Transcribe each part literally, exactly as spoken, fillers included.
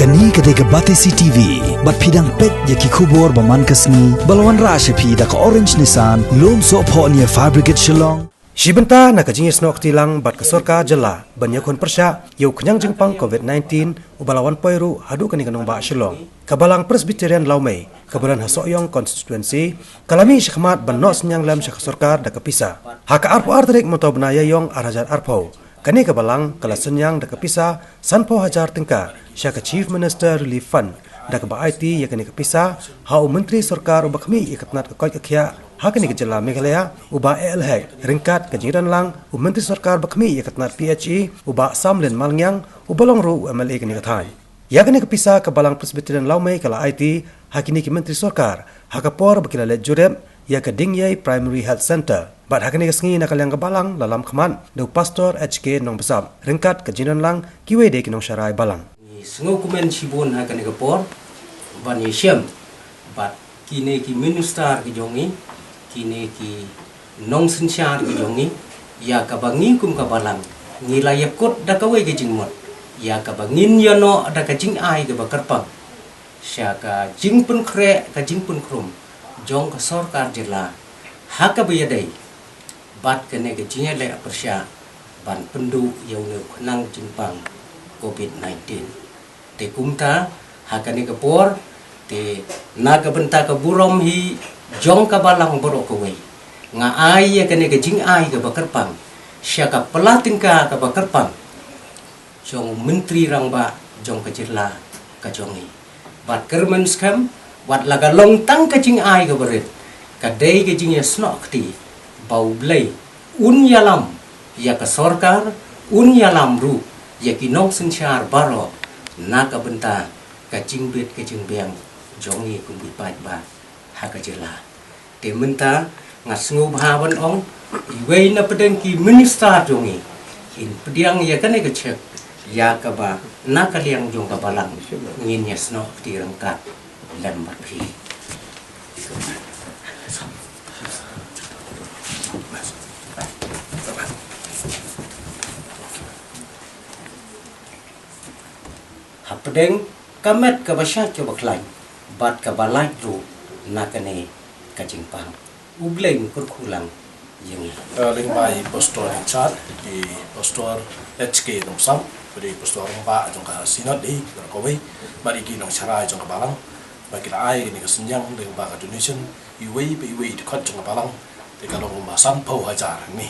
Kane ka dei ka Batesi T V, bad phi dang peit ïa ki khubor ba man ka sngi, ba la wanrah sha phi da ka Orange Nissan, Lumsohphoh near Fire Brigade Shillong. Shi bynta na ka jingïasnoh kti lang bad ka sorkar jylla ban ïakhun pyrshah ïa u khñiang jingpang covid nineteen uba la wan poi ruh haduh kane ka nongbah Shillong, ka Balang Presbyterian Lawmei kaba don ha Sohiong Constituency ka la mih shakhmat ban noh synñiang lem sha ka sorkar da ka pisa. Ha ka arphew ar tarik mynta u bnai Ïaïong ar hajar arphew, kane ka Balang ka la synñiang da ka pisa sanphew hajar tyngka sha ka Chief Minister Relief Fund, da kaba aiti ïa kane ka pisa ha u Myntri Sorkar uba khmih ïa ka tnat ka koit ka khiah ha kane ka jylla Meghalaya, u Bah A L Hek, ryngkat ka jingdon lang u Myntri Sorkar ba khmih ïa ka tnat P H E, u Bah Samlin Malngiang, uba long ruh u M L A kane ka thaiñ. Ïa kane ka pisa ka Balang Presbyterian Lawmei ka la aiti ha kine ki Myntri Sorkar ha ka por ba ki la leit jurip ïa ka Dingïei Primary Health Centre. Bad ha kane ka sngi na ka liang ka Balang la lam khmat da u Pastor H K Nongbsap, ryngkat ka jingdon lang kiwei de ki nongsharai Balang. Ngi sngewkmen shibun ha kane ka por ban ïashem bad kine ki minister ki jong ngi, kine ki nongsynshar ki jong ngi, ïa kaba ngi kum ka Balang ngi la ïakut da kawei ka jingmut, ïa kaba ngin ïanoh da ka jingai kaba kyrpang sha ka jingpynkhreh ka jingpynkhrum jong ka sorkar jylla ha kaba ïadei bad kane ka jingïaleh pyrshah ban pynduh ïa une u khñiang jingpang covid nineteen. Te kumta ha kane ka por, te na ka bynta ka burom hi jong ka Balang baroh kawei, nga ai ïa kane ka jingai kaba kyrpang sha ka pla tyngka kaba kyrpang jong u Myntri Rangbah jong ka jylla ka jong ngi. Bad kyrmen skhem, wat la ka long tang ka jingai kaba rit, ka dei ka jingïasnoh kti ba U Blei un ïalam ïa ka sorkar, un ïalam ruh ïa ki nongsynshar baroh na ka bynta ka jingbit ka jingbiang jong ngi kum ki paidbah ha ka jylla. Te mynta nga sngewbha ban ong, iwei na pdeng ki minister jong ngi kin pdiang ïa kane ka cheque, ïa kaba na ka liang jong ka Balang ngin ïasnoh kti ryngkat lem bad phi. Hapdeng ka met kaba shait kaba khlaiñ bad kaba lait ruh na kane ka jingpang, U Blei un kyrkhu lang ïa ngi. Lyngba i pastor in charge, i pastor H K Nongbsap, bad i pastor rangbah jong ka synod hi baroh kawei, bad i ki nongsharai jong ka Balang ba ki la ai kane ka synñiang lyngba ka donation iwei pa iwei i dkhot jong ka Balang, te ka long kumba sanphew hajar ngi.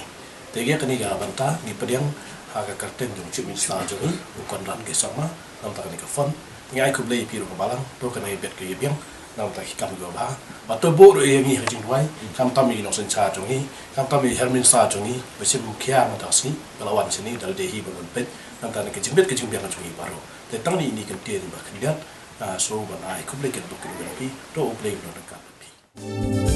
Te ïa kane ka bynta ngi pdiang ha ka kyrteng jong u Chief Minister jong ngi, u Conrad K Sangma, namar kane ka fund. Te ngi ai khublei ïa phi ruh ka Balang, to kane ka bit ka ïa biang namar ki kam kiba bha. Bad to buh ruh ïa ngi ha ka jingduwai, khamtam ïa ki nongsynshar jong ngi, khamtam ïa ki heh minister jong ngi ba shim khia namar ka sngi ba la wan shane, da lade hi ba wan peit namar ka jingbit ka jingbiang jong ngi baroh. Te tang ine i kyntien ba khyndiat, ah, sngewbha ban ai khublei kyrpang ïa phi, to U Blei un don ryngkat bad phi.